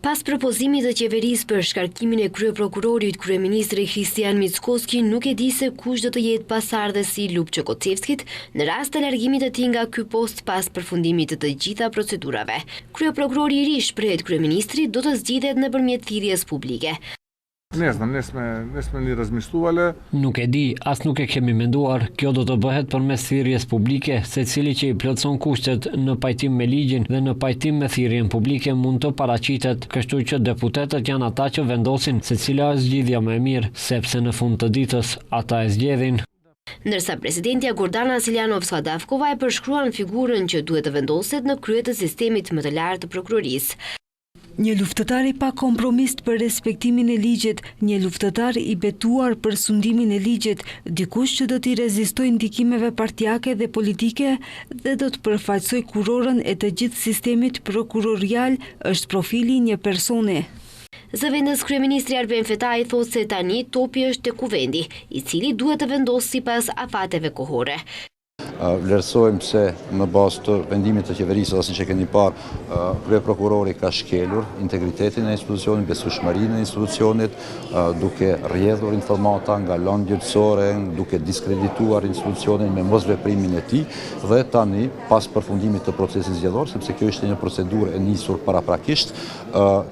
Pas propozimit të qeverisë për shkarkimin e kryeprokurorit, kryeministri Hristijan Mickoski nuk e di se kush do të jetë pasardhësi i Lupço Kocevskit në rast të largimit të tij nga ky post pas përfundimit të të gjitha procedurave. Kryeprokurori i ri, shprehet kryeministri, do të zgjidhet nëpërmjet thirrjes publike. Ne znam, ne sme, ne sme ni razmisluvale. Nuk e di, as nuk e kemi menduar. Kjo do të bëhet përmes thirrjes publike, secili që i plotëson kushtet në pajtim me ligjin dhe në pajtim me thirrjen publike mund të paraqitet, kështu që deputetët janë ata që vendosin se cila është zgjidhja më e mirë, sepse në fund të ditës, ata e zgjedhin. Ndërsa presidentja Gordana Siljanovska Davkova e përshkruan figurën që duhet të vendoset në krye të sistemit më të lartë të prokurorisë. Një luftëtar i pakompromist për respektimin e ligjit, një luftëtar i betuar për sundimin e ligjit, dikush që do t'i rezistojë ndikimeve partiake dhe politike dhe do të përfaqësojë kurorën e të gjithë sistemit prokurorial është profili i një personi. Zëvendëskryeministri Arben Fetai thotë se tani topi është te Kuvendi, i cili duhet të vendosë sipas afateve kohore. Vlerësojmë se në bazë të vendimit të qeverisë dhe siç e keni parë, kryeprokurori ka shkelur integritetin e institucionit, besueshmërinë e institucionit, duke rrjedhur informata nga lëndë gjyqësore, duke diskredituar institucionin me mosveprimin e tij dhe tani pas përfundimit të procesit zgjedhor, sepse kjo ishte një procedurë e nisur paraprakisht,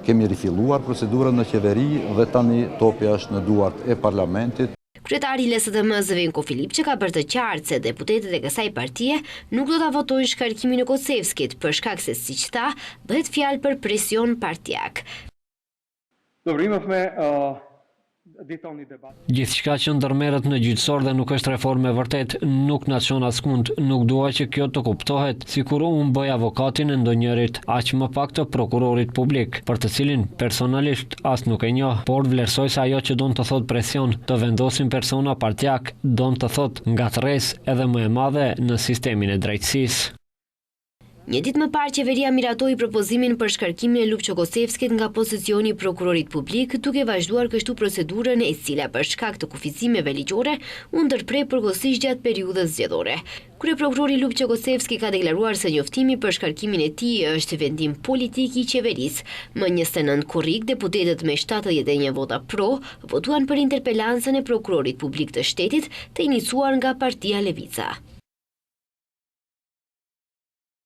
kemi rifilluar procedurën në qeveri dhe tani topi është në duart e parlamentit. Kryetari i LSDM-së Venko Filipçe ka bërë të qartë se deputetët e kësaj partie nuk do ta votojnë shkarkimin e Kocevskit, për shkak se, siç tha, bëhet fjalë për presion partiak. Dobro, imavme detaljni debat. Gjithçka që ndërmerret në gjyqësor dhe nuk është reformë e vërtetë, nuk na çon askund, nuk dua që kjo të kuptohet sikur unë bëj avokatin e ndonjërit, aq më pak të prokurorit publik, për të cilin personalisht as nuk e njoh, por vlerësoj se ajo që don të thotë presion, të vendosin persona partiakë, don të thotë ngatërresë edhe më e madhe në sistemin e drejtësisë. Një ditë më parë qeveria miratoi propozimin për shkarkimin e Lupço Kocevskit nga pozicioni i prokurorit publik, duke vazhduar kështu procedurën e cila për shkak të kufizimeve ligjore u ndërpre përkohësisht gjatë periudhës zgjedhore. Kryeprokurori Lupço Kocevski ka deklaruar se njoftimi për shkarkimin e tij është vendim politik i qeverisë. Më 29 korrik, deputetët me 71 vota pro votuan për interpelancën e prokurorit publik të shtetit të iniciuar nga partia Levica.